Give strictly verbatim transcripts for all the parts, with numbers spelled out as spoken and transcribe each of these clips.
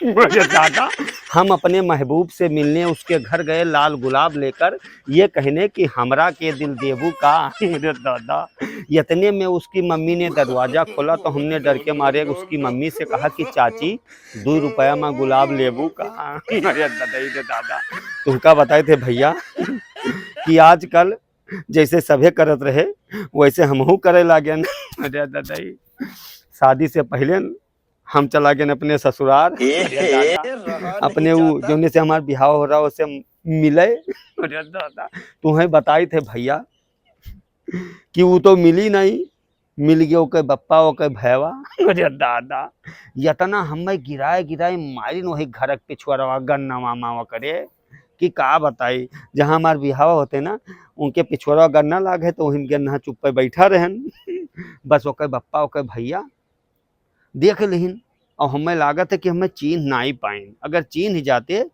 अरे दादा, हम अपने महबूब से मिलने उसके घर गए लाल गुलाब लेकर, ये कहने कि हमरा के दिल देबू का। अरे दादा, इतने में उसकी मम्मी ने दरवाजा खोला तो हमने डर के मारे उसकी मम्मी से कहा कि चाची, दो रुपया में गुलाब लेबू का। अरे दादा, अरे दादा, तुमका बताए थे भैया कि आजकल जैसे सभे करत रहे, वैसे हमहू करे लागेन। अरे दादा, शादी से पहले हम चला गेन अपने ससुरार। ए, अरे दादा, ए, रहा अपने नहीं उ जाता। जौने से हमार बिहाव हो रहा, ओसे मिले। अरे दादा, तुहें बताई थे भैया कि उ तो मिली नहीं, मिल गए ओके बप्पा, ओके भैवा। अरे दादा, इतना हमें गिराए गिराए मारिन वही घर के पिछुआरवा गन्नवा मावा करे कि का बताई। जहाँ हमार बिहाव होते ना, उनके पिछुआरवा गन्ना लागे तो वहीं गन्ना चुप्पे बैठा रहन। बस ओके बप्पा, ओके भैया देख लिहिन, और हमें लागत है कि हमें चीन्ह नाई पाइन। अगर चीन्ह जाते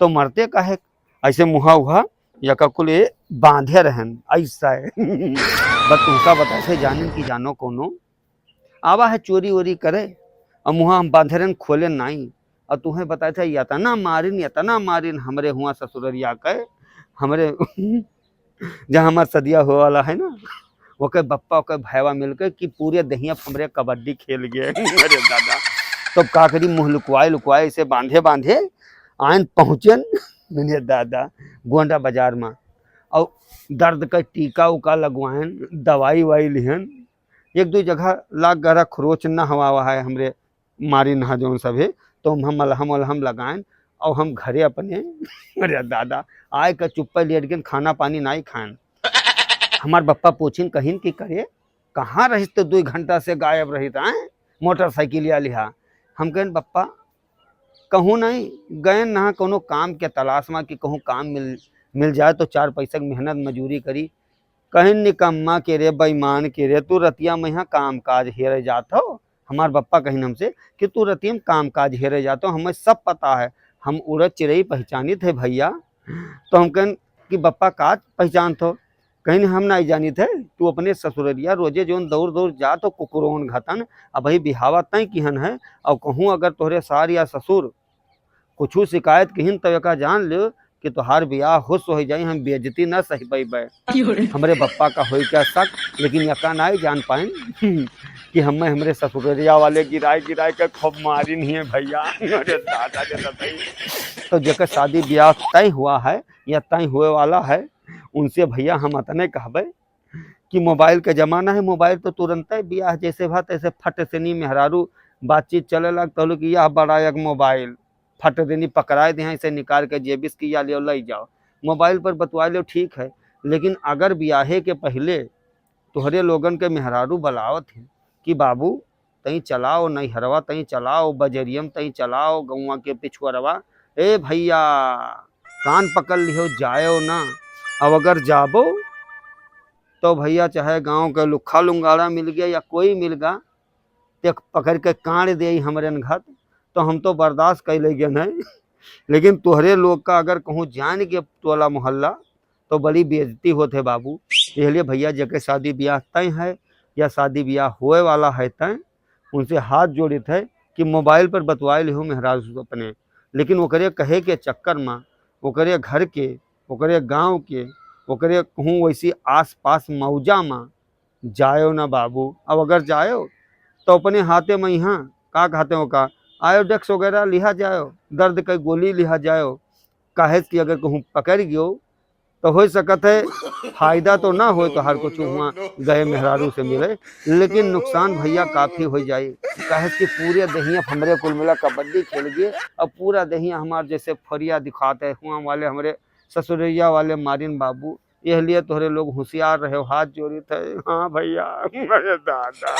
तो मरते काहे? ऐसे मुहा उहा यका कुल ये बांधे रहन, ऐसा है। बस तुमका बताए थे जानिन कि जानो कोनो आवा है चोरी वोरी करे, और मुहा हम बांधे रहन, खोले नाई। और तुहें बताए थे इतना मारिन, इतना मारिन हमरे हुआ ससुररिया के, हमरे जहाँ हमार सदिया हो वाला है ना, ओके बप्पा, ओके भैवा मिलके कि पूरे दहिया हमरे कबड्डी खेल गए। अरे दादा, तब का करी, मुँह लुकवाए लुकवाए, इसे बांधे बांधे आयन पहुँचन। अरे दादा, गोंडा बाजार में, और दर्द का टीका उका लगवायन, दवाई वाई लिहन। एक दो जगह लाग गहरा खरोच न हवा है हमरे मारी नहा जौन सभे, तो हम मलहम वलहम लगाएन और हम घरे अपने, अरे दादा, आए का चुप्पे लेट गेन, खाना पानी नाई खाएन। हमार बप्पा पूछिन कहिन कि करे, कहाँ रहिस तो दो घंटा से गायब रहित आए, मोटरसाइकिल या लिहा। हम कहेन बप्पा, कहूँ नहीं गएन ना, कोनो काम के तलाश में कि कहूँ काम मिल, मिल जाए तो चार पैसा के मेहनत मजूरी करी। कहिन निकम्मा के रे, बेईमान के रे, तू रतिया में यहाँ काम काज हेरे जात हो। हमार बप्पा कहिन हमसे कि तू रतिया में काम काज हेरे जात हो, हमें सब पता है, हम उड़द चिड़ई पहचानित है भैया। तो हम कहेन कि बप्पा का पहचानत हो? कहिन हम नाई जानित है, तू अपने ससुररिया रोजे जौन दौड़ दौड़ जात हो कुकुरोन घतन, अबही बिहावा तय किहन है, और कहूँ अगर तोहरे सार या ससुर कुछू शिकायत किहिन तो एका जान लियो कि तोहार बियाह हुस हो जाई, हम बेइज्जती ना सह पइबे। क्यों रे? हमरे बप्पा का होई क्या शक, लेकिन एका नाई जान पाइन कि हमें हमरे ससुररिया वाले गिराए गिराए के खूब मारिन ही है भैया। अरे दादा रे दादा। तो जेकर शादी ब्याह तय हुआ है या तय हुए वाला है, उनसे भैया हम अतने कहबे कि मोबाइल के जमाना है, मोबाइल तो तुरंते ब्याह जैसे भा तैसे फट से नी मेहरारू बातचीत चले लग, तो कि यह बड़ा एक मोबाइल फट देनी पकड़ाए दे, इसे निकाल के जेबिस की या लियो, लई जाओ, मोबाइल पर बतवा लियो, ठीक है। लेकिन अगर ब्याहे के पहले तोहरे लोगन के मेहरारू बलावत है कि बाबू तई चलाओ नैहरवा, तई चलाओ बजरियम, तई चलाओ गौवा के पिछुअरवा, ए भैया कान पकड़ लिहो, जायो ना। अब अगर जाबो तो भैया चाहे गाँव के लुखा लुंगाड़ा मिल गया या कोई मिल गा, ते पकड़ के कांड दे हमरे घत, तो हम तो बर्दाश्त कर ले गए नहीं। लेकिन तोहरे लोग का अगर कहूँ जान के टोला मोहल्ला तो बड़ी बेइज्जती होत है बाबू। इसलिए भैया जेके शादी ब्याह तय है या शादी ब्याह होए वाला है तय, उनसे हाथ जोड़ित है कि मोबाइल पर बतवाए लिहो मेहरारू अपने, लेकिन ओकरे कहे के चक्कर में ओकरे घर के, ओकरे गांव के, ओकरे कहूँ वैसी आस पास मौजा में जायो ना बाबू। अब अगर जायो तो अपने हाथे में यहाँ का कहते हो का आयोडेक्स वगैरह लिहा जायो, दर्द के गोली लिहा जायो। काहे कि अगर कहूँ पकड़ गयो तो हो सकत है फायदा तो ना होए तोहार कुछ हुआ गए मेहरारू से मिले, लेकिन नुकसान भैया काफी हो जाई। काहे कि पूरे दहिया हमरे कुल मिला कबड्डी खेल गए, अब पूरा दहिया हमार जैसे फरिया दिखाते हुआ वाले हमरे ससुरैया वाले मारिन बाबू। यह लिए तोहरे लोग होशियार रहे, हाथ जोड़ित है। हाँ भैया। अरे दादा।